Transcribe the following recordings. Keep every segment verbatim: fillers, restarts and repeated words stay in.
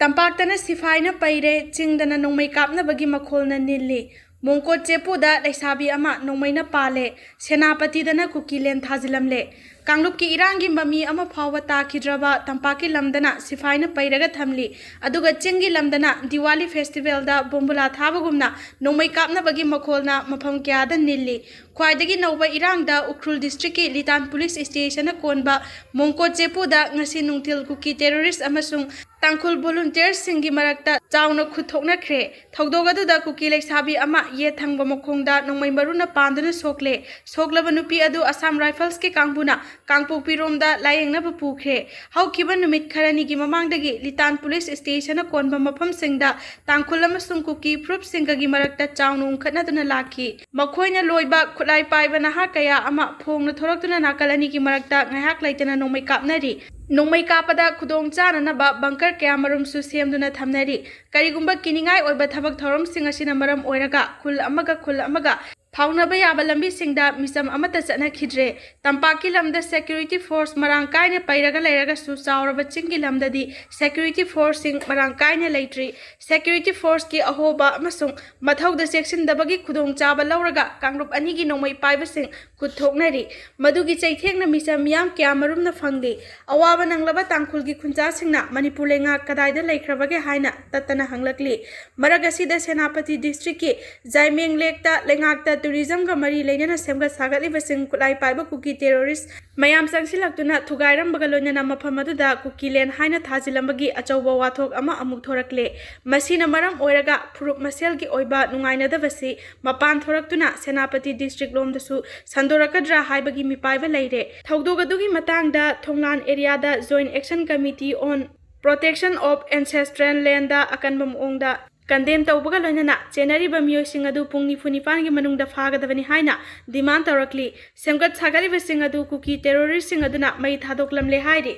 ꯇꯝꯄꯥꯛꯇꯅ ꯁꯤꯐꯥꯏꯅ ꯄꯩꯔꯦ, ꯆꯤꯡꯗꯅ ꯅꯣꯡꯃꯩ ꯀꯥꯞꯅꯕꯒꯤ ꯃꯈꯣꯜꯅ ꯅꯤꯜꯂꯤ꯫ ꯃꯣꯡꯀꯣꯠ ꯆꯦꯄꯨꯗ ꯂꯩꯁꯥꯕꯤ ꯑꯃ ꯅꯣꯡꯃꯩꯅ ꯄꯥꯜꯂꯦ, ꯁꯦꯅꯥꯄꯇꯤꯗꯅ ꯀꯨꯀꯤꯂꯦꯟ ꯊꯥꯖꯤꯜꯂꯝꯂꯦ꯫ ꯀꯥꯡꯂꯨꯞꯀꯤ ꯏꯔꯥꯡꯒꯤ ꯃꯃꯤ ꯑꯃ ꯐꯥꯎꯕ ꯇꯥꯈꯤꯗ꯭ꯔꯕ ꯇꯝꯄꯥꯛꯀꯤ ꯂꯝꯗꯅ ꯁꯤꯐꯥꯏꯅ ꯄꯩꯔꯒ ꯊꯝꯂꯤ, ꯑꯗꯨꯒ ꯆꯤꯡꯒꯤ ꯂꯝꯗꯅ ꯗꯤꯋꯥꯂꯤ ꯐꯦꯁꯇꯤꯚꯦꯜꯗ ꯕꯣꯝꯕꯨꯂꯥ ꯊꯥꯕꯒꯨꯝꯅ ꯅꯣꯡꯃꯩ ꯀꯥꯞꯅꯕꯒꯤ ꯃꯈꯣꯜꯅ ꯃꯐꯝ ꯀꯌꯥꯗ ꯅꯤꯜꯂꯤ꯫ ꯈ꯭ꯋꯥꯏꯗꯒꯤ ꯅꯧꯕ ꯏꯔꯥꯡꯗ ꯎꯈ꯭ꯔꯨꯜ ꯗꯤꯁꯇ꯭ꯔꯤꯛꯀꯤ ꯂꯤꯇꯥꯟ ꯄꯨꯂꯤꯁ ꯁ꯭ꯇꯦꯁꯟꯅ ꯀꯣꯟꯕ ꯃꯣꯡꯀꯣꯠ ꯆꯦꯄꯨꯗ ꯉꯁꯤ ꯅꯨꯡꯊꯤꯜ ꯀꯨꯀꯤ ꯇꯦꯔꯣꯔꯤꯁ ꯑꯃꯁꯨꯡ ꯇꯥꯡꯈꯨꯜ ꯚꯣꯂꯨꯟꯇꯤꯌꯔꯁꯤꯡꯒꯤ ꯃꯔꯛꯇ ꯆꯥꯎꯅ ꯈꯨꯠ ꯊꯣꯛꯅꯈ꯭ꯔꯦ꯫ ꯊꯧꯗꯣꯛ ꯑꯗꯨꯗ ꯀꯨꯀꯤ ꯂꯩꯁꯥꯕꯤ ꯑꯃ ꯌꯦꯠ ꯊꯪꯕ ꯃꯈꯣꯡꯗ ꯅꯣꯡꯃꯩ ꯃꯔꯨꯅ ꯄꯥꯟꯗꯨꯅ ꯁꯣꯛꯂꯦ꯫ ꯁꯣꯛꯂꯕ ꯅꯨꯄꯤ ꯑꯗꯨ ꯑꯁꯥꯝ ꯔꯥꯏꯐꯜꯁꯀꯤ ꯀꯥꯡꯕꯨꯅ ꯀꯥꯡꯄꯣꯛꯄꯤꯔꯣꯝꯗ ꯂꯥꯌꯦꯡꯅꯕ ꯄꯨꯈ꯭ꯔꯦ꯫ ꯍꯧꯈꯤꯕ ꯅꯨꯃꯤꯠ ꯈꯔꯅꯤꯒꯤ ꯃꯃꯥꯡꯗꯒꯤ ꯂꯤꯇꯥꯟ ꯄꯨꯂꯤꯁ ꯁ꯭ꯇꯦꯁꯟꯅ ꯀꯣꯟꯕ ꯃꯐꯝꯁꯤꯡꯗ ꯇꯥꯡꯈꯨꯜ ꯑꯃꯁꯨꯡ ꯀꯨꯀꯤ ꯐꯨꯔꯨꯞꯁꯤꯡꯒꯒꯤ ꯃꯔꯛꯇ ꯆꯥꯎꯅ ꯎꯪꯈꯠꯅꯗꯨꯅ ꯂꯥꯛꯈꯤ꯫ ꯃꯈꯣꯏꯅ ꯂꯣꯏꯕ ꯈꯨꯠꯂꯥꯏ ꯄꯥꯏꯕ ꯅꯍꯥ ꯀꯌꯥ ꯑꯃ ꯐꯣꯡꯅ ꯊꯣꯔꯛꯇꯨꯅ ꯅꯥꯀꯜ ꯑꯅꯤꯒꯤ ꯃꯔꯛꯇ ꯉꯥꯏꯍꯥꯛ ꯂꯩꯇꯅ ꯅꯣꯡꯃꯩ ꯀꯥꯞꯅꯔꯤ꯫ ꯅꯣꯡꯃꯩ ꯀꯥꯞꯄꯗ ꯈꯨꯗꯣꯡ ꯆꯥꯅꯅꯕ ꯕꯪꯀꯔ ꯀꯌꯥ ꯃꯔꯨꯝꯁꯨ ꯁꯦꯝꯗꯨꯅ ꯊꯝꯅꯔꯤ꯫ ꯀꯔꯤꯒꯨꯝꯕ ꯀꯤꯅꯤꯡꯉꯥꯏ ꯑꯣꯏꯕ ꯊꯕꯛ ꯊꯧꯔꯝꯁꯤꯡ ꯑꯁꯤꯅ ꯃꯔꯝ ꯑꯣꯏꯔꯒ ꯈꯨꯜ ꯑꯃꯒ ꯈꯨꯜ ꯑꯃꯒ ꯐꯥꯎꯅꯕ ꯌꯥꯕ ꯂꯝꯕꯤꯁꯤꯡꯗ ꯃꯤꯆꯝ ꯑꯃꯠꯇ ꯆꯠꯅꯈꯤꯗ꯭ꯔꯦ꯫ ꯇꯝꯄꯥꯛꯀꯤ ꯂꯝꯗ ꯁꯦꯀ꯭ꯌꯨꯔꯤꯇꯤ ꯐꯣꯔꯁ ꯃꯔꯥꯡ ꯀꯥꯏꯅ ꯄꯩꯔꯒ ꯂꯩꯔꯒꯁꯨ, ꯆꯥꯎꯔꯕ ꯆꯤꯡꯒꯤ ꯂꯝꯗꯗꯤ ꯁꯦꯀ꯭ꯌꯨꯔꯤꯇꯤ ꯐꯣꯔꯁꯁꯤꯡ ꯃꯔꯥꯡ ꯀꯥꯏꯅ ꯂꯩꯇ꯭ꯔꯤ꯫ ꯁꯦꯀ꯭ꯌꯨꯔꯤꯇꯤ ꯐꯣꯔꯁꯀꯤ ꯑꯍꯣꯕ ꯑꯃꯁꯨꯡ ꯃꯊꯧꯗ ꯆꯦꯛꯁꯤꯟꯗꯕꯒꯤ ꯈꯨꯗꯣꯡꯆꯥꯕ ꯂꯧꯔꯒ ꯀꯥꯡꯂꯨꯞ ꯑꯅꯤꯒꯤ ꯅꯣꯡꯃꯩ ꯄꯥꯏꯕꯁꯤꯡ ꯈꯨꯠ ꯊꯣꯛꯅꯔꯤ꯫ ꯃꯗꯨꯒꯤ ꯆꯩꯊꯦꯡꯅ ꯃꯤꯆꯝ ꯃꯤꯌꯥꯝ ꯀꯌꯥ ꯃꯔꯨꯝꯅ ꯐꯪꯂꯤ꯫ ꯑꯋꯥꯕ ꯅꯪꯂꯕ ꯇꯥꯡꯈꯨꯜꯒꯤ ꯈꯨꯟꯖꯥꯁꯤꯡꯅ ꯃꯅꯤꯄꯨꯔ ꯂꯩꯉꯥꯛ ꯀꯗꯥꯏꯗ ꯂꯩꯈ꯭ꯔꯕꯒꯦ ꯍꯥꯏꯅ ꯇꯠꯇꯅ ꯍꯪꯂꯛꯂꯤ꯫ ꯃꯔꯛ ꯑꯁꯤꯗ ꯁꯦꯅꯥꯄꯇꯤ ꯗꯤꯁꯇ꯭ꯔꯤꯛꯀꯤ ꯖꯥꯏꯃꯦꯡ ꯂꯦꯛꯇ ꯂꯩꯉꯥꯛꯇ ꯇꯨꯔꯤꯖꯝꯒ ꯃꯔꯤ ꯂꯩꯅꯅ ꯁꯦꯝꯒꯠ ꯁꯥꯒꯠꯂꯤꯕꯁꯤꯡ ꯈꯨꯠꯂꯥꯏ ꯄꯥꯏꯕ ꯀꯨꯀꯤ ꯇꯦꯔꯣꯔꯤꯁ ꯃꯌꯥꯝ ꯆꯪꯁꯤꯜꯂꯛꯇꯨꯅ ꯊꯨꯒꯥꯏꯔꯝꯕꯒ ꯂꯣꯏꯅꯅ ꯃꯐꯝ ꯑꯗꯨꯗ ꯀꯨꯀꯤꯂꯦꯟ ꯍꯥꯏꯅ ꯊꯥꯖꯤꯜꯂꯝꯕꯒꯤ ꯑꯆꯧꯕ ꯋꯥꯊꯣꯛ ꯑꯃ ꯑꯃꯨꯛ ꯊꯣꯔꯛꯂꯦ꯫ ꯃꯁꯤꯅ ꯃꯔꯝ ꯑꯣꯏꯔꯒ ꯐꯨꯔꯨꯞ ꯃꯁꯦꯜꯒꯤ ꯑꯣꯏꯕ ꯅꯨꯡꯉꯥꯏꯅꯗꯕꯁꯤ ꯃꯄꯥꯟ ꯊꯣꯔꯛꯇꯨꯅ ꯁꯦꯅꯥꯄꯇꯤ ꯗꯤꯁꯇ꯭ꯔꯤꯛ ꯂꯣꯝꯗꯁꯨ ꯁꯟꯗꯣꯔꯛꯀꯗ꯭ꯔꯥ ꯍꯥꯏꯕꯒꯤ ꯃꯤꯄꯥꯏꯕ ꯂꯩꯔꯦ꯫ ꯊꯧꯗꯣꯛ ꯑꯗꯨꯒꯤ ꯃꯇꯥꯡꯗ ꯊꯣꯡꯂꯥꯟ ꯑꯦꯔꯤꯌꯥꯗ Joint Action Committee on Protection of Ancestral Land ꯑꯀꯟꯕ ꯃꯑꯣꯡꯗ ꯀꯟꯗꯦꯝ ꯇꯧꯕꯒ ꯂꯣꯏꯅꯅ ꯆꯦꯟꯅꯔꯤꯕ ꯃꯤꯑꯣꯏꯁꯤꯡ ꯑꯗꯨ ꯄꯨꯡ ꯅꯤꯐꯨ ꯅꯤꯄꯥꯟꯒꯤ ꯃꯅꯨꯡꯗ ꯐꯥꯒꯗꯕꯅꯤ ꯍꯥꯏꯅ ꯗꯤꯃꯥꯟ ꯇꯧꯔꯛꯂꯤ꯫ ꯁꯦꯝꯒꯠ ꯁꯥꯒꯠꯂꯤꯕꯁꯤꯡ ꯑꯗꯨ ꯀꯨꯀꯤ ꯇꯦꯔꯣꯔꯤꯁꯁꯤꯡ ꯑꯗꯨꯅ ꯃꯩ ꯊꯥꯗꯣꯛꯂꯝꯂꯦ ꯍꯥꯏꯔꯤ꯫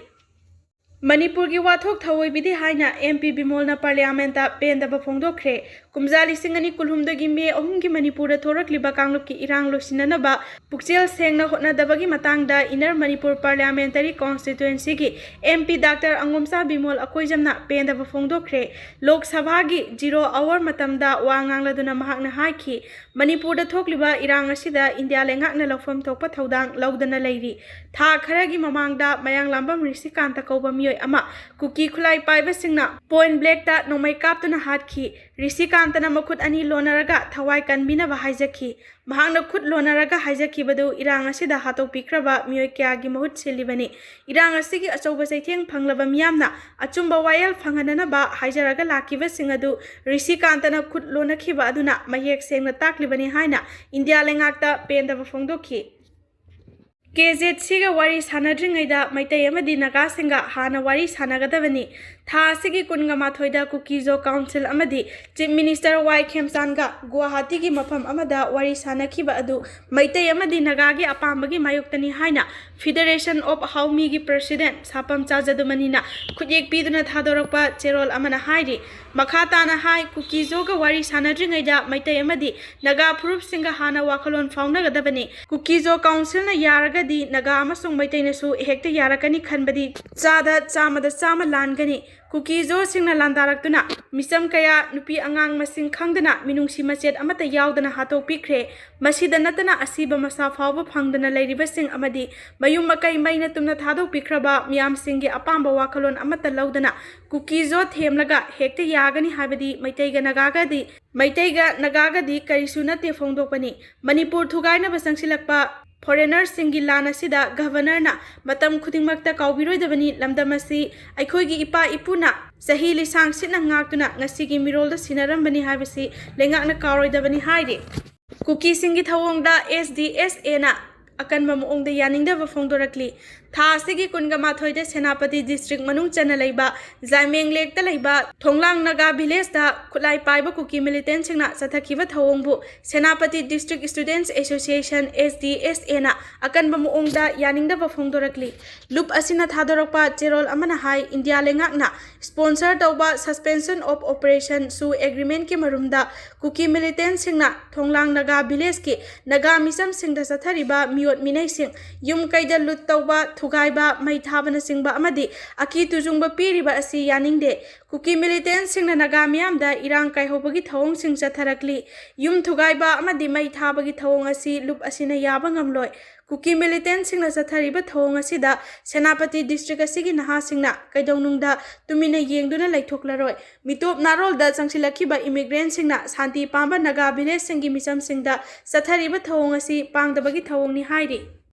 ꯃꯅꯤꯄꯨꯔꯒꯤ ꯋꯥꯊꯣꯛ ꯊꯧꯑꯣꯏꯕꯤꯗꯦ ꯍꯥꯏꯅ ꯑꯦꯝ ꯄꯤ ꯕꯤꯃꯣꯜꯅ ꯄꯥꯔꯂꯤꯌꯥꯃꯦꯟꯇ ꯄꯦꯟꯗꯕ ꯐꯣꯡꯗꯣꯛꯈ꯭ꯔꯦ꯫ ꯀꯨꯝꯖꯥ ꯂꯤꯁꯤꯡ ꯑꯅꯤ ꯀꯨꯟꯍꯨꯝꯗꯣꯏꯒꯤ ꯃꯦ ꯑꯍꯨꯝꯒꯤ ꯃꯅꯤꯄꯨꯔꯗ ꯊꯣꯔꯛꯂꯤꯕ ꯀꯥꯡꯂꯨꯞꯀꯤ ꯏꯔꯥꯡ ꯂꯣꯏꯁꯤꯟꯅꯅꯕ ꯄꯨꯛꯆꯦꯜ ꯁꯦꯡꯅ ꯍꯣꯠꯅꯗꯕꯒꯤ ꯃꯇꯥꯡꯗ ꯏꯟꯅꯔ ꯃꯅꯤꯄꯨꯔ ꯄꯥꯔꯂꯤꯌꯥꯃꯦꯟꯇꯔꯤ ꯀꯣꯟꯁꯇꯤꯇ꯭ꯋꯦꯟꯁꯤꯒꯤ M P doctor Angomcha Bimol ꯑꯀꯣꯏꯖꯝꯅ ꯄꯦꯟꯗꯕ ꯐꯣꯡꯗꯣꯛꯈ꯭ꯔꯦ꯫ ꯂꯣꯛ ꯁꯚꯥꯒꯤ ꯖꯤꯔꯣ ꯑꯋꯥꯔ ꯃꯇꯝꯗ ꯋꯥ ꯉꯥꯡꯂꯗꯨꯅ ꯃꯍꯥꯛꯅ ꯍꯥꯏꯈꯤ, ꯃꯅꯤꯄꯨꯔꯗ ꯊꯣꯛꯂꯤꯕ ꯏꯔꯥꯡ ꯑꯁꯤꯗ ꯏꯟꯗꯤꯌꯥ ꯂꯩꯉꯥꯛꯅ ꯂꯧꯐꯝ ꯊꯣꯛꯄ ꯊꯧꯗꯥꯡ ꯂꯧꯗꯅ ꯂꯩꯔꯤ꯫ ꯊꯥ ꯈꯔꯒꯤ ꯃꯃꯥꯡꯗ ꯃꯌꯥꯡꯂꯥꯝꯕꯝ ꯔꯤꯁꯤꯀꯥꯟꯇ ꯀꯧꯕ ꯃꯤꯑꯣꯏ ꯑꯃ ꯀꯨꯀꯤ ꯈꯨꯠꯂꯥꯏ ꯄꯥꯏꯕꯁꯤꯡꯅ ꯄꯣꯏꯟ ꯕ꯭ꯂꯦꯛꯇ ꯅꯣꯡꯃꯩ ꯀꯥꯞꯇꯨꯅ ꯍꯥꯠꯈꯤ꯫ ꯔꯤꯁꯤꯀꯥꯟꯇꯅ ꯃꯈꯨꯠ ꯑꯅꯤ ꯂꯣꯟꯅꯔꯒ ꯊꯋꯥꯏ ꯀꯟꯕꯤꯅꯕ ꯍꯥꯏꯖꯈꯤ꯫ ꯃꯍꯥꯛꯅ ꯈꯨꯠ ꯂꯣꯟꯅꯔꯒ ꯍꯥꯏꯖꯈꯤꯕꯗꯨ ꯏꯔꯥꯡ ꯑꯁꯤꯗ ꯍꯥꯠꯇꯣꯛꯄꯤꯈ꯭ꯔꯕ ꯃꯤꯑꯣꯏ ꯀꯌꯥꯒꯤ ꯃꯍꯨꯠ ꯁꯤꯜꯂꯤꯕꯅꯤ꯫ ꯏꯔꯥꯡ ꯑꯁꯤꯒꯤ ꯑꯆꯧꯕ ꯆꯩꯊꯦꯡ ꯐꯪꯂꯕ ꯃꯤꯌꯥꯝꯅ ꯑꯆꯨꯝꯕ ꯋꯥꯌꯦꯜ ꯐꯪꯍꯟꯅꯅꯕ ꯍꯥꯏꯖꯔꯒ ꯂꯥꯛꯈꯤꯕꯁꯤꯡ ꯑꯗꯨ ꯔꯤꯁꯤꯀꯥꯟꯇꯅ ꯈꯨꯠ ꯂꯣꯟꯅꯈꯤꯕ ꯑꯗꯨꯅ ꯃꯌꯦꯛ ꯁꯦꯡꯅ ꯇꯥꯛꯂꯤꯕꯅꯤ ꯍꯥꯏꯅ ꯏꯟꯗꯤꯌꯥ ꯂꯩꯉꯥꯛꯇ ꯄꯦꯟꯗꯕ ꯐꯣꯡꯗꯣꯛꯈꯤ꯫ ꯀꯦ ꯖꯦꯠ ꯁꯤꯒ ꯋꯥꯔꯤ ꯁꯥꯟꯅꯗ꯭ꯔꯤꯉꯩꯗ ꯃꯩꯇꯩ ꯑꯃꯗꯤ ꯅꯥꯒꯥꯁꯤꯡꯒ ꯍꯥꯟꯅ ꯋꯥꯔꯤ ꯁꯥꯟꯅꯒꯗꯕꯅꯤ꯫ ꯊꯥ ꯑꯁꯤꯒꯤ ꯀꯨꯟꯒ ꯃꯥꯊꯣꯏꯗ ꯀꯨꯀꯤꯖꯣ ꯀꯥꯎꯟꯁꯤꯜ ꯑꯃꯗꯤ ꯆꯤꯐ ꯃꯤꯅꯤꯁꯇꯔ ꯋꯥꯏ ꯈꯦꯝꯆꯥꯟꯒ ꯒꯨꯋꯥꯍꯥꯇꯤꯒꯤ ꯃꯐꯝ ꯑꯃꯗ ꯋꯥꯔꯤ ꯁꯥꯟꯅꯈꯤꯕ ꯑꯗꯨ ꯃꯩꯇꯩ ꯑꯃꯗꯤ ꯅꯥꯒꯥꯒꯤ ꯑꯄꯥꯝꯕꯒꯤ ꯃꯥꯌꯣꯛꯇꯅꯤ ꯍꯥꯏꯅ ꯐꯤꯗꯔꯦꯁꯟ ꯑꯣꯐ ꯍꯥꯎꯃꯤꯒꯤ ꯄ꯭ꯔꯁꯤꯗꯦꯟ ꯁꯥꯄꯝ ꯆꯥꯖꯗꯨꯃꯅꯤꯅ ꯈꯨꯠꯌꯦꯛ ꯄꯤꯗꯨꯅ ꯊꯥꯗꯣꯔꯛꯄ ꯆꯦꯔꯣꯜ ꯑꯃꯅ ꯍꯥꯏꯔꯤ꯫ ꯃꯈꯥ ꯇꯥꯅ ꯍꯥꯏ, ꯀꯨꯀꯤꯖꯣꯒ ꯋꯥꯔꯤ ꯁꯥꯟꯅꯗ꯭ꯔꯤꯉꯩꯗ ꯃꯩꯇꯩ ꯑꯃꯗꯤ ꯅꯥꯒꯥ ꯐꯨꯔꯨꯞꯁꯤꯡꯒ ꯍꯥꯟꯅ ꯋꯥꯈꯜꯂꯣꯟ ꯐꯥꯎꯅꯒꯗꯕꯅꯤ꯫ ꯀꯨꯀꯤꯖꯣ ꯀꯥꯎꯟꯁꯤꯜꯅ ꯌꯥꯔꯒꯗꯤ ꯅꯥꯒꯥ ꯑꯃꯁꯨꯡ ꯃꯩꯇꯩꯅꯁꯨ ꯍꯦꯛꯇ ꯌꯥꯔꯛꯀꯅꯤ ꯈꯟꯕꯗꯤ ꯆꯥꯗ ꯆꯥꯝꯃꯗ ꯆꯥꯝꯃ ꯂꯥꯟꯒꯅꯤ꯫ ꯀꯨꯀꯤꯖꯣꯁꯤꯡꯅ ꯂꯥꯟꯗꯥꯔꯛꯇꯨꯅ ꯃꯤꯆꯝ ꯀꯌꯥ, ꯅꯨꯄꯤ ꯑꯉꯥꯡ ꯃꯁꯤꯡ ꯈꯪꯗꯅ ꯃꯤꯅꯨꯡꯁꯤ ꯃꯆꯦꯠ ꯑꯃꯠꯇ ꯌꯥꯎꯗꯅ ꯍꯥꯠꯇꯣꯛꯄꯤꯈ꯭ꯔꯦ꯫ ꯃꯁꯤꯗ ꯅꯠꯇꯅ ꯑꯁꯤꯕ ꯃꯁꯥ ꯐꯥꯎꯕ ꯐꯪꯗꯅ ꯂꯩꯔꯤꯕꯁꯤꯡ ꯑꯃꯗꯤ ꯃꯌꯨꯝ ꯃꯀꯩ ꯃꯩꯅ ꯇꯨꯝꯅ ꯊꯥꯗꯣꯛꯄꯤꯈ꯭ꯔꯕ ꯃꯤꯌꯥꯝꯁꯤꯡꯒꯤ ꯑꯄꯥꯝꯕ ꯋꯥꯈꯜꯂꯣꯟ ꯑꯃꯠꯇ ꯂꯧꯗꯅ ꯀꯨꯀꯤꯖꯣ ꯊꯦꯝꯂꯒ ꯍꯦꯛꯇ ꯌꯥꯒꯅꯤ ꯍꯥꯏꯕꯗꯤ ꯃꯩꯇꯩꯒ ꯅꯥꯒꯥꯒꯗꯤ, ꯃꯩꯇꯩꯒ ꯅꯥꯒꯥꯒꯗꯤ ꯀꯔꯤꯁꯨ ꯅꯠꯇꯦ ꯐꯣꯡꯗꯣꯛꯄꯅꯤ꯫ ꯃꯅꯤꯄꯨꯔ ꯊꯨꯒꯥꯏꯅꯕ ꯆꯪꯁꯤꯜꯂꯛꯄ ꯐꯣꯔꯦꯅꯔꯁꯤꯡꯒꯤ ꯂꯥꯟ ꯑꯁꯤꯗ ꯒꯚꯔꯅꯔꯅ ꯃꯇꯝ ꯈꯨꯗꯤꯡꯃꯛꯇ ꯀꯥꯎꯕꯤꯔꯣꯏꯗꯕꯅꯤ꯫ ꯂꯝꯗꯝ ꯑꯁꯤ ꯑꯩꯈꯣꯏꯒꯤ ꯏꯄꯥ ꯏꯄꯨꯅ ꯆꯍꯤ ꯂꯤꯁꯥꯡ ꯁꯤꯠꯅ ꯉꯥꯛꯇꯨꯅ ꯉꯁꯤꯒꯤ ꯃꯤꯔꯣꯜꯗ ꯁꯤꯟꯅꯔꯝꯕꯅꯤ ꯍꯥꯏꯕꯁꯤ ꯂꯩꯉꯥꯛꯅ ꯀꯥꯎꯔꯣꯏꯗꯕꯅꯤ ꯍꯥꯏꯔꯤ꯫ ꯀꯨꯀꯤꯁꯤꯡꯒꯤ ꯊꯧꯑꯣꯡꯗ ꯑꯦꯁ ꯗꯤ ꯑꯦꯁ ꯑꯦꯅ ꯑꯀꯟꯕ ꯃꯑꯣꯡꯗ ꯌꯥꯅꯤꯡꯗꯕ ꯐꯣꯡꯗꯣꯔꯛꯂꯤ꯫ ꯊꯥ ꯑꯁꯤꯒꯤ ꯀꯨꯟꯒ ꯃꯥꯊꯣꯏꯗ ꯁꯦꯅꯥꯄꯇꯤ ꯗꯤꯁꯇ꯭ꯔꯤꯛ ꯃꯅꯨꯡ ꯆꯟꯅ ꯂꯩꯕ ꯖꯥꯏꯃꯦꯡ ꯂꯦꯛꯇ ꯂꯩꯕ ꯊꯣꯡꯂꯥꯡ ꯅꯥꯒꯥ ꯚꯤꯂꯦꯖꯇ ꯈꯨꯠꯂꯥꯏ ꯄꯥꯏꯕ ꯀꯨꯀꯤ ꯃꯤꯂꯤꯇꯦꯟꯁꯤꯡꯅ ꯆꯠꯊꯈꯤꯕ ꯊꯧꯑꯣꯡꯕꯨ Senapati district students association, S D S ꯑꯦꯅ ꯑꯀꯟꯕ ꯃꯑꯣꯡꯗ ꯌꯥꯅꯤꯡꯗꯕ ꯐꯣꯡꯗꯣꯔꯛꯂꯤ꯫ ꯂꯨꯞ ꯑꯁꯤꯅ ꯊꯥꯗꯣꯔꯛꯄ ꯆꯦꯔꯣꯜ ꯑꯃꯅ ꯍꯥꯏ, ꯏꯟꯗꯤꯌꯥ ꯂꯩꯉꯥꯛꯅ ꯁ꯭ꯄꯣꯟꯁꯔ ꯇꯧꯕ Suspension of Operation ꯁꯨ ꯑꯦꯒ꯭ꯔꯤꯃꯦꯟꯠꯀꯤ ꯃꯔꯨꯝꯗ ꯀꯨꯀꯤ ꯃꯤꯂꯤꯇꯦꯟꯠꯁꯤꯡꯅ ꯊꯣꯡꯂꯥꯡ ꯅꯥꯒꯥ ꯚꯤꯂꯦꯖꯀꯤ ꯅꯥꯒꯥ ꯃꯤꯆꯝꯁꯤꯡꯗ ꯆꯠꯊꯔꯤꯕ ꯃꯤꯑꯣꯠ ꯃꯤꯅꯩꯁꯤꯡ, ꯌꯨꯝ ꯀꯩꯗ ꯂꯨꯠ ꯇꯧꯕ, ꯊꯨꯒꯥꯏꯕ, ꯃꯩ ꯊꯥꯕꯅꯆꯤꯡꯕ ꯑꯃꯗꯤ ꯑꯀꯤ ꯇꯨꯖꯨꯡꯕ ꯄꯤꯔꯤꯕ ꯑꯁꯤ ꯌꯥꯅꯤꯡꯗꯦ꯫ ꯀꯨꯀꯤ ꯃꯤꯂꯤꯇꯦꯟꯠꯁꯤꯡꯅ ꯅꯥꯒꯥ ꯃꯤꯌꯥꯝꯗ ꯏꯔꯥꯡ ꯀꯥꯏꯍꯧꯕꯒꯤ ꯊꯧꯑꯣꯡꯁꯤꯡ ꯆꯠꯊꯔꯛꯂꯤ꯫ ꯌꯨꯝ ꯊꯨꯒꯥꯏꯕ ꯑꯃꯗꯤ ꯃꯩ ꯊꯥꯕꯒꯤ ꯊꯧꯑꯣꯡ ꯑꯁꯤ ꯂꯨꯞ ꯑꯁꯤꯅ ꯌꯥꯕ ꯉꯝꯂꯣꯏ꯫ ꯀꯨꯀꯤ ꯃꯤꯂꯤꯇꯦꯟꯠꯁꯤꯡꯅ ꯆꯠꯊꯔꯤꯕ ꯊꯧꯑꯣꯡ ꯑꯁꯤꯗ ꯁꯦꯅꯥꯄꯇꯤ ꯗꯤꯁꯇ꯭ꯔꯤꯛ ꯑꯁꯤꯒꯤ ꯅꯍꯥꯁꯤꯡꯅ ꯀꯩꯗꯧꯅꯨꯡꯗ ꯇꯨꯃꯤꯟꯅ ꯌꯦꯡꯗꯨꯅ ꯂꯩꯊꯣꯛꯂꯔꯣꯏ꯫ ꯃꯤꯇꯣꯞ ꯅꯥꯔꯣꯜꯗ ꯆꯪꯁꯤꯜꯂꯛꯈꯤꯕ ꯏꯃꯤꯒ꯭ꯔꯦꯟꯠꯁꯤꯡꯅ ꯁꯥꯟꯇꯤ ꯄꯥꯝꯕ ꯅꯥꯒꯥ ꯚꯤꯂꯦꯖꯁꯤꯡꯒꯤ ꯃꯤꯆꯝꯁꯤꯡꯗ ꯆꯠꯊꯔꯤꯕ ꯊꯧꯑꯣꯡ ꯑꯁꯤ ꯄꯥꯡꯗꯕꯒꯤ ꯊꯧꯑꯣꯡꯅꯤ ꯍꯥꯏꯔꯤ꯫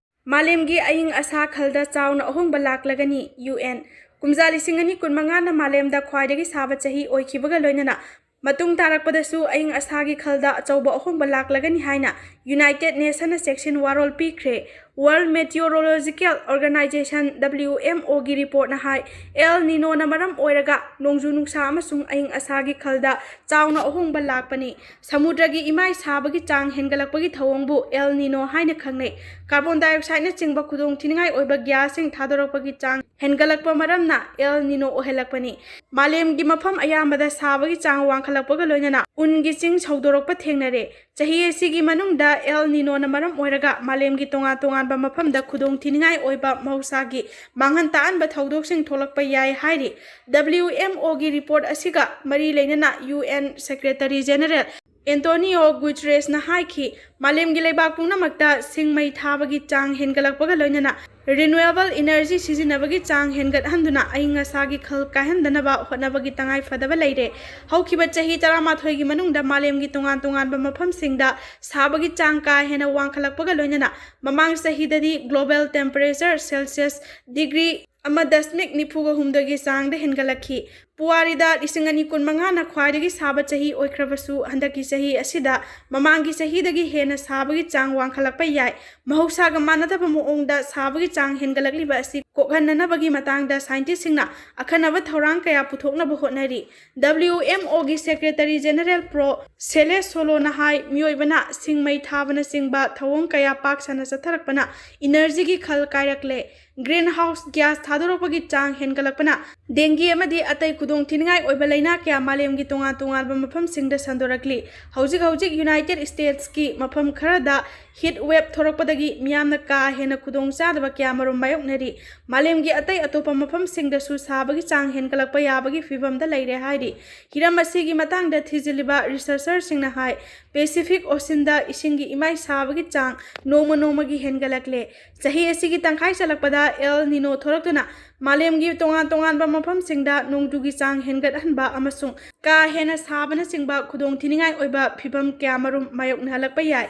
ꯃꯥꯂꯦꯝꯒꯤ ꯑꯏꯪ ꯑꯁꯥ ꯈꯜꯗ ꯆꯥꯎꯅ ꯑꯍꯣꯡꯕ ꯂꯥꯛꯂꯒꯅꯤ, ꯌꯨ ꯑꯦꯟ꯫ ꯀꯨꯝꯖꯥ ꯂꯤꯁꯤꯡ ꯑꯅꯤ ꯀꯨꯟꯃꯉꯥꯅ ꯃꯥꯂꯦꯝꯗ ꯈ꯭ꯋꯥꯏꯗꯒꯤ ꯁꯥꯕ ꯆꯍꯤ ꯑꯣꯏꯈꯤꯕꯒ ꯂꯣꯏꯅꯅ ꯃꯇꯨꯡ ꯇꯥꯔꯛꯄꯗꯁꯨ ꯑꯏꯪ ꯑꯁꯥꯒꯤ ꯈꯜꯗ ꯑꯆꯧꯕ ꯑꯍꯣꯡꯕ ꯂꯥꯛꯂꯒꯅꯤ ꯍꯥꯏꯅ ꯌꯨꯅꯥꯏꯇꯦꯗ ꯅꯦꯁꯟꯅ ꯆꯦꯛꯁꯤꯟ ꯋꯥꯔꯣꯜ ꯄꯤꯈ꯭ꯔꯦ꯫ World Meteorological Organisation, W M ꯑꯣꯒꯤ ꯔꯤꯄꯣꯔꯠꯅ ꯍꯥꯏ, ꯑꯦꯜ ꯅꯤꯅꯣꯅ ꯃꯔꯝ ꯑꯣꯏꯔꯒ ꯅꯣꯡꯖꯨ ꯅꯨꯡꯁꯥ ꯑꯃꯁꯨꯡ ꯑꯏꯪ ꯑꯁꯥꯒꯤ ꯈꯜꯗ ꯆꯥꯎꯅ ꯑꯍꯣꯡꯕ ꯂꯥꯛꯄꯅꯤ꯫ ꯁꯃꯨꯗ꯭ꯔꯒꯤ ꯏꯃꯥꯏ ꯁꯥꯕꯒꯤ ꯆꯥꯡ ꯍꯦꯟꯒꯠꯂꯛꯄꯒꯤ ꯊꯧꯑꯣꯡꯕꯨ ꯑꯦꯜ ꯅꯤꯅꯣ ꯍꯥꯏꯅ ꯈꯪꯅꯩ꯫ ꯀꯥꯔꯕꯣꯟ ꯗꯥꯏꯑꯣꯛꯁꯥꯏꯗꯅꯆꯤꯡꯕ ꯈꯨꯗꯣꯡꯊꯤꯅꯤꯡꯉꯥꯏ ꯑꯣꯏꯕ ꯒ꯭ꯌꯥꯁꯁꯤꯡ ꯊꯥꯗꯣꯔꯛꯄꯒꯤ ꯆꯥꯡ ꯍꯦꯟꯒꯠꯂꯛꯄ ꯃꯔꯝꯅ ꯑꯦꯜ ꯅꯤꯅꯣ ꯑꯣꯏꯍꯜꯂꯛꯄꯅꯤ꯫ ꯃꯥꯂꯦꯝꯒꯤ ꯃꯐꯝ ꯑꯌꯥꯝꯕꯗ ꯁꯥꯕꯒꯤ ꯆꯥꯡ ꯋꯥꯡꯈꯠꯂꯛꯄꯒ ꯂꯣꯏꯅꯅ ꯎꯟꯒꯤ ꯆꯤꯡ ꯁꯧꯗꯣꯔꯛꯄ ꯊꯦꯡꯅꯔꯦ꯫ ꯆꯍꯤ ꯑꯁꯤꯒꯤ ꯃꯅꯨꯡꯗ ꯑꯦꯜ ꯅꯤꯅꯣꯅ ꯃꯔꯝ ꯑꯣꯏꯔꯒ ꯃꯥꯂꯦꯝꯒꯤ ꯇꯣꯉꯥꯟ ꯇꯣꯉꯥꯟꯕ ꯃꯐꯝꯗ ꯈꯨꯗꯣꯡꯊꯤꯅꯤꯡꯉꯥꯏ ꯑꯣꯏꯕ ꯃꯍꯧꯁꯥꯒꯤ ꯃꯥꯡꯍꯟ ꯇꯥꯛꯍꯟꯕ ꯊꯧꯗꯣꯛꯁꯤꯡ ꯊꯣꯛꯂꯛꯄ ꯌꯥꯏ ꯍꯥꯏꯔꯤ꯫ ꯗꯕ꯭ꯂꯤꯎ ꯑꯦꯝ ꯑꯣꯒꯤ ꯔꯤꯄꯣꯔꯠ ꯑꯁꯤꯒ ꯃꯔꯤ ꯂꯩꯅꯅ U N secretary general Antonio ꯒꯨꯇꯔꯦꯁꯅ ꯍꯥꯏꯈꯤ, ꯃꯥꯂꯦꯝꯒꯤ ꯂꯩꯕꯥꯛ ꯄꯨꯝꯅꯃꯛꯇ ꯁꯤꯡ ꯃꯩ ꯊꯥꯕꯒꯤ ꯆꯥꯡ ꯍꯦꯟꯒꯠꯂꯛꯄꯒ ꯂꯣꯏꯅꯅ ꯔꯤꯅ꯭ꯌꯨꯑꯦꯕꯜ ꯏꯅꯔꯖꯤ ꯁꯤꯖꯤꯟꯅꯕꯒꯤ ꯆꯥꯡ ꯍꯦꯟꯒꯠꯍꯟꯗꯨꯅ ꯑꯏꯪ ꯑꯁꯥꯒꯤ ꯈꯜ ꯀꯥꯏꯍꯟꯗꯅꯕ ꯍꯣꯠꯅꯕꯒꯤ ꯇꯉꯥꯏ ꯐꯗꯕ ꯂꯩꯔꯦ꯫ ꯍꯧꯈꯤꯕ ꯆꯍꯤ ꯇꯔꯥꯃꯥꯊꯣꯏꯒꯤ ꯃꯅꯨꯡꯗ ꯃꯥꯂꯦꯝꯒꯤ ꯇꯣꯉꯥꯟ ꯇꯣꯉꯥꯟꯕ ꯃꯐꯝꯁꯤꯡꯗ ꯁꯥꯕꯒꯤ ꯆꯥꯡ ꯀꯥ ꯍꯦꯟꯅ ꯋꯥꯡꯈꯠꯂꯛꯄꯒ ꯂꯣꯏꯅꯅ ꯃꯃꯥꯡ ꯆꯍꯤꯗꯗꯤ global temperature Celsius degree ꯑꯃ ꯗꯁꯃꯤꯛ ꯅꯤꯐꯨꯒ ꯍꯨꯝꯗꯣꯏꯒꯤ ꯆꯥꯡꯗ ꯍꯦꯟꯒꯠꯂꯛꯈꯤ꯫ ꯄꯨꯋꯥꯔꯤꯗ ꯂꯤꯁꯤꯡ ꯑꯅꯤ ꯀꯨꯟꯃꯉꯥꯅ ꯈ꯭ꯋꯥꯏꯗꯒꯤ ꯁꯥꯕ ꯆꯍꯤ ꯑꯣꯏꯈ꯭ꯔꯕꯁꯨ, ꯍꯟꯗꯛꯀꯤ ꯆꯍꯤ ꯑꯁꯤꯗ ꯃꯃꯥꯡꯒꯤ ꯆꯍꯤꯗꯒꯤ ꯍꯦꯟꯅ ꯁꯥꯕꯒꯤ ꯆꯥꯡ ꯋꯥꯡꯈꯠꯂꯛꯄ ꯌꯥꯏ꯫ ꯃꯍꯧꯁꯥꯒ ꯃꯥꯟꯅꯗꯕ ꯃꯑꯣꯡꯗ ꯁꯥꯕꯒꯤ ꯆꯥꯡ ꯍꯦꯟꯒꯠꯂꯛꯂꯤꯕ ꯑꯁꯤ ꯀꯣꯛꯍꯟꯅꯅꯕꯒꯤ ꯃꯇꯥꯡꯗ ꯁꯥꯏꯟꯇꯤꯁꯁꯤꯡꯅ ꯑꯈꯟꯅꯕ ꯊꯧꯔꯥꯡ ꯀꯌꯥ ꯄꯨꯊꯣꯛꯅꯕ ꯍꯣꯠꯅꯔꯤ꯫ ꯗꯕ꯭ꯂꯤꯎ ꯑꯦꯝ ꯑꯣꯒꯤ ꯁꯦꯀ꯭ꯔꯦꯇꯔꯤ ꯖꯦꯅꯔꯦꯜ ꯄ꯭ꯔꯣ ꯁꯦꯂꯦꯁ ꯁꯣꯂꯣꯅ ꯍꯥꯏ, ꯃꯤꯑꯣꯏꯕꯅ ꯁꯤꯡ ꯃꯩ ꯊꯥꯕꯅꯆꯤꯡꯕ ꯊꯧꯑꯣꯡ ꯀꯌꯥ ꯄꯥꯛ ꯁꯟꯅ ꯆꯠꯊꯔꯛꯄꯅ ꯏꯅꯔꯖꯤꯒꯤ ꯈꯜ ꯀꯥꯏꯔꯛꯂꯦ꯫ ꯒ꯭ꯔꯤꯟ ꯍꯥꯎꯁ ꯒ꯭ꯌꯥꯁ ꯊꯥꯗꯣꯔꯛꯄꯒꯤ ꯆꯥꯡ ꯍꯦꯟꯒꯠꯂꯛꯄꯅ ꯗꯦꯡꯒꯤ ꯑꯃꯗꯤ ꯑꯇꯩ ꯈꯨꯗꯣꯡꯊꯤꯅꯤꯡꯉꯥꯏ ꯑꯣꯏꯕ ꯂꯥꯏꯅꯥ ꯀꯌꯥ ꯃꯥꯂꯦꯝꯒꯤ ꯇꯣꯉꯥꯟ ꯇꯣꯉꯥꯟꯕ ꯃꯐꯝꯁꯤꯡꯗ ꯁꯟꯗꯣꯔꯛꯂꯤ꯫ ꯍꯧꯖꯤꯛ ꯍꯧꯖꯤꯛ ꯌꯨꯅꯥꯏꯇꯦꯗ ꯁ꯭ꯇꯦꯠꯁꯀꯤ ꯃꯐꯝ ꯈꯔꯗ ꯍꯤꯠ ꯋꯦꯕ ꯊꯣꯔꯛꯄꯗꯒꯤ ꯃꯤꯌꯥꯝꯅ ꯀꯥ ꯍꯦꯟꯅ ꯈꯨꯗꯣꯡꯆꯥꯗꯕ ꯀꯌꯥꯃꯔꯨꯝ ꯃꯥꯌꯣꯛꯅꯔꯤ꯫ ꯃꯥꯂꯦꯝꯒꯤ ꯑꯇꯩ ꯑꯇꯣꯞꯄ ꯃꯐꯝꯁꯤꯡꯗꯁꯨ ꯁꯥꯕꯒꯤ ꯆꯥꯡ ꯍꯦꯟꯒꯠꯂꯛꯄ ꯌꯥꯕꯒꯤ ꯐꯤꯚꯝꯗ ꯂꯩꯔꯦ ꯍꯥꯏꯔꯤ꯫ ꯍꯤꯔꯝ ꯑꯁꯤꯒꯤ ꯃꯇꯥꯡꯗ ꯊꯤꯖꯤꯜꯂꯤꯕ ꯔꯤꯁꯔꯆꯔꯁꯤꯡꯅ ꯍꯥꯏ, ꯄꯦꯁꯤꯐꯤꯛ ꯑꯣꯁꯤꯟꯗ ꯏꯁꯤꯡꯒꯤ ꯏꯃꯥꯏ ꯁꯥꯕꯒꯤ ꯆꯥꯡ ꯅꯣꯡꯃ ꯅꯣꯡꯃꯒꯤ ꯍꯦꯟꯒꯠꯂꯛꯂꯦ꯫ ꯆꯍꯤ ꯑꯁꯤꯒꯤ ꯇꯪꯈꯥꯏ ꯆꯜꯂꯛꯄꯗ ꯑꯦꯜ ꯅꯤꯅꯣ ꯊꯣꯔꯛꯇꯨꯅ ꯃꯥꯂꯦꯝꯒꯤ ꯇꯣꯉꯥꯟ ꯇꯣꯉꯥꯟꯕ ꯃꯐꯝꯁꯤꯡꯗ ꯅꯣꯡꯖꯨꯒꯤ ꯆꯥꯡ ꯍꯦꯟꯒꯠꯍꯟꯕ ꯑꯃꯁꯨꯡ ꯀꯥ ꯍꯦꯟꯅ ꯁꯥꯕꯅꯆꯤꯡꯕ ꯈꯨꯗꯣꯡꯊꯤꯅꯤꯡꯉꯥꯏ ꯑꯣꯏꯕ ꯐꯤꯚꯝ ꯀꯌꯥꯃꯔꯨꯝ ꯃꯥꯌꯣꯛꯅꯍꯜꯂꯛꯄ ꯌꯥꯏ꯫